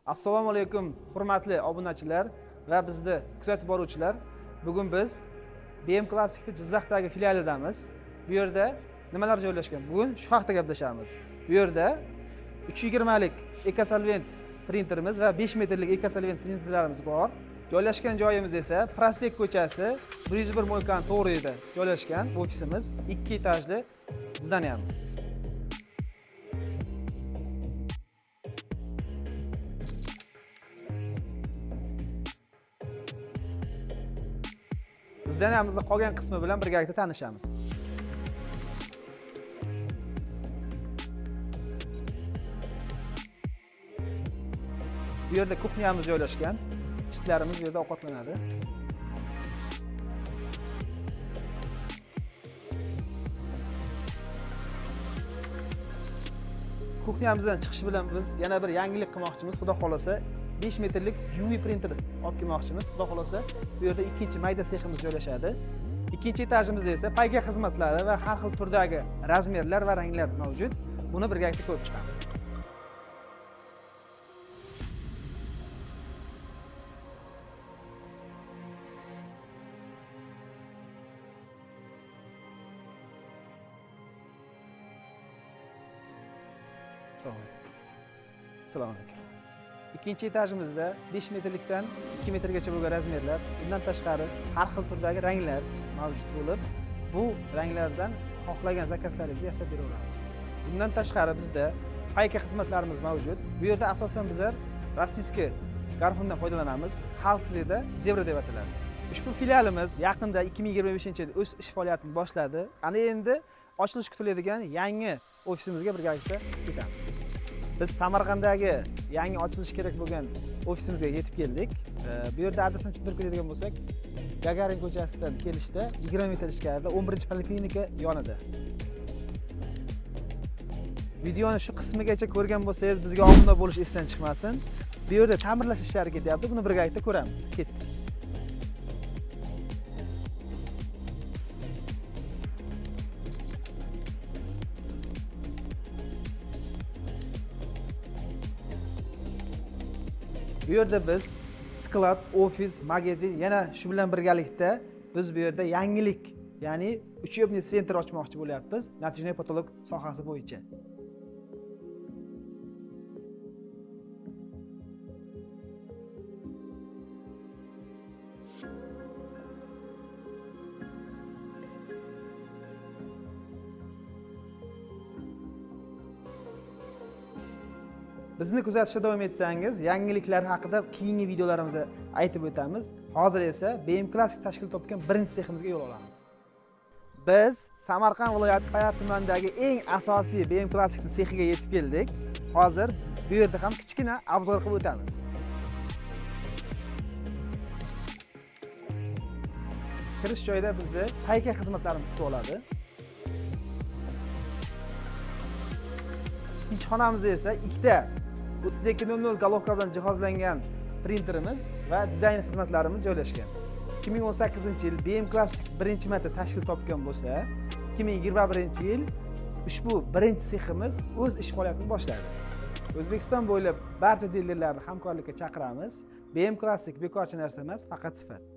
Assalomu alaykum, hurmatli obunachilar va bizni kuzatib boruvchilar. Bugun biz BM Classic'ni Jizzaxdagi filialidamiz. Bu yerda nimalar joylashgan? Bugun shu haqda gaplashamiz. Bu yerda 320 lik EcoSolvent printerimiz va 5 metrlik EcoSolvent printerlarimiz bor. Joylashgan joyimiz esa Prospekt ko'chasi 101 Mo'ykan to'g'rida joylashgan ofisimiz, 2 etajli zdaniyamiz. Zdaniyamizni qolgan qismi bilan birgalikda tanishamiz. Bu yerda kuxnyamiz joylashgan. Ishchilarimiz bu yerda ovqatlanadi. Kuxnyamizdan chiqishi bilan biz yana bir yangilik qilmoqchimiz. Xudo xolasa 5 metrlik UV printer olib kelmoqchimiz. Xudo xolasa bu yerda ikkinchi mayda seximiz joylashadi. Ikkinchi etajimizda esa payka xizmatlari va har xil turdagi razmerlar va ranglar mavjud. Buni birgalikda ko'rib chiqamiz. Assalomu alaykum. Assalomu alaykum. Ikkinchi etajimizda 5 metrlikdan 2 metrgacha bo'lgan razmerlar, undan tashqari har xil turdagi ranglar mavjud bo'lib, bu ranglardan xohlagan zakazlaringizni yasab beraveramiz. Bundan tashqari bizda payka xizmatlarimiz mavjud. Bu yerda asosan bizlar rossiyskiy garfundan foydalanamiz. Xalq tilida zebra deb ataladi. Ushbu filialimiz yaqinda 2025-yil o'z ish faoliyatini boshladi. Ana endi ochilishi kutiladigan yangi ofisimizga birgalikda ketamiz. Biz Samarqanddagi yangi ochilishi kerak bo'lgan ofisimizga yetib keldik. Bu yerda adresini tushuntirib ketadigan bo'lsak, Gagarin ko'chasidan kelishda 20 metr ichkarida 11-poliklinika yonida. Videoni shu qismigacha ko'rgan bo'lsangiz, bizga obuna bo'lish esdan chiqmasin. Bu yerda ta'mirlash ishlari ketyapti. Buni birgalikda ko'ramiz. Ketdik. Bu yerda biz sklad, ofis, magazin, yana shu bilan birgalikda biz bu yerda yangilik, ya'ni учебный центр ochmoqchi bo'lyapmiz, натяжной потолок sohasi bo'yicha. Bizni kuzatishda davom etsangiz, yangiliklar haqida keyingi videolarimizda aytib o'tamiz. Hozir esa BM Classic tashkil topgan birinchi seximizga yo'l olamiz. Biz Samarqand viloyati Payariq tumanidagi eng asosiy BM Classic sexiga yetib keldik. Hozir bu yerda ham kichkina obzor qilib o'tamiz. Kirish joyida bizni payka xizmatlarimiz kutib oladi. Ikkinchi xonamizda esa ikkita 32.00 golovka bilan jihozlangan printerimiz va dizayn xizmatlarimiz joylashgan. 2018-yil BM Classic birinchi marta tashkil topgan bo'lsa, 2021-yil ushbu birinchi seximiz o'z ish faoliyatini boshladi. O'zbekiston bo'ylab barcha dilerlarni hamkorlikka chaqiramiz. BM Classic bekorchi narsa emas, faqat sifat.